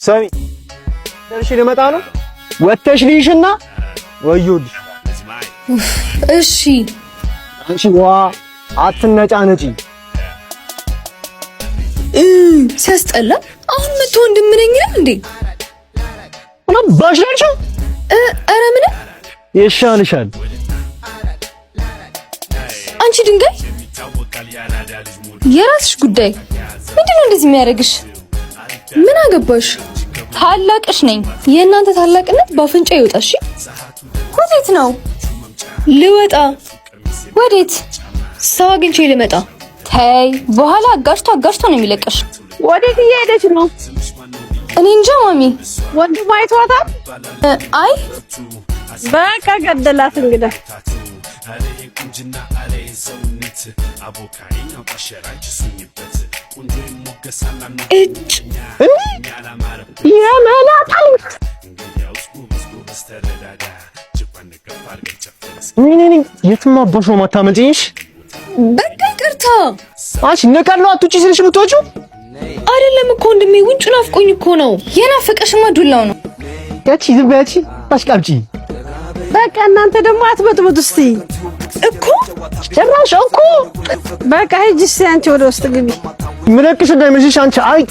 ሰሚ ደርሼ ልመጣ ነው። ወተሽ ልይሽና ወዮልሽ። እሺ አንቺ ዋ አትነጫነጪ። ሲያስጠላ። አሁን መቶ ወንድም ነኝ ነው እንዴ? ምን ባሽ ናቸው? ኧረ ምንም ይሻልሻል። አንቺ ድንጋይ፣ የራስሽ ጉዳይ። ምንድነው እንደዚህ የሚያደርግሽ? ምን አገባሽ? ታላቅሽ ነኝ። የእናንተ ታላቅነት በአፍንጫ ይወጣ። እሺ፣ ወዴት ነው ልወጣ? ወዴት? ሰው አግኝቼ ልመጣ። ተይ፣ በኋላ አጋሽቶ አጋሽቶ ነው የሚለቅሽ። ወዴት እየሄደች ነው? እኔ እንጃ ማሚ። ወንድሟ አይቷታል? አይ በቃ ገደላት እንግዳ። እጭ ነይ የትም አባሽ ነው የማታመጪኝ። በቃ ይቅርታ። አንቺ ነቀለው አትውጪ ስልሽ የምትወጪው አይደለም እኮ ወንድሜ፣ ውጩ ናፍቆኝ እኮ ነው። የናፈቀሽማ ዱላው ነው። ያቺ ዝም በይ ያቺ አሽቃብጪ። በቃ እናንተ ደግሞ አትበጥብጡ እስቲ እኮ ጭራሽ እኮ በቃ ሂጂ እስቲ አንቺ ወደ ውስጥ ግቢ። ምለቅሽ እንዳይመስልሽ አንቺ አይጥ።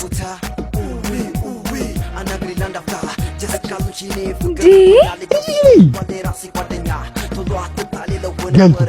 እንዴ ገልቱ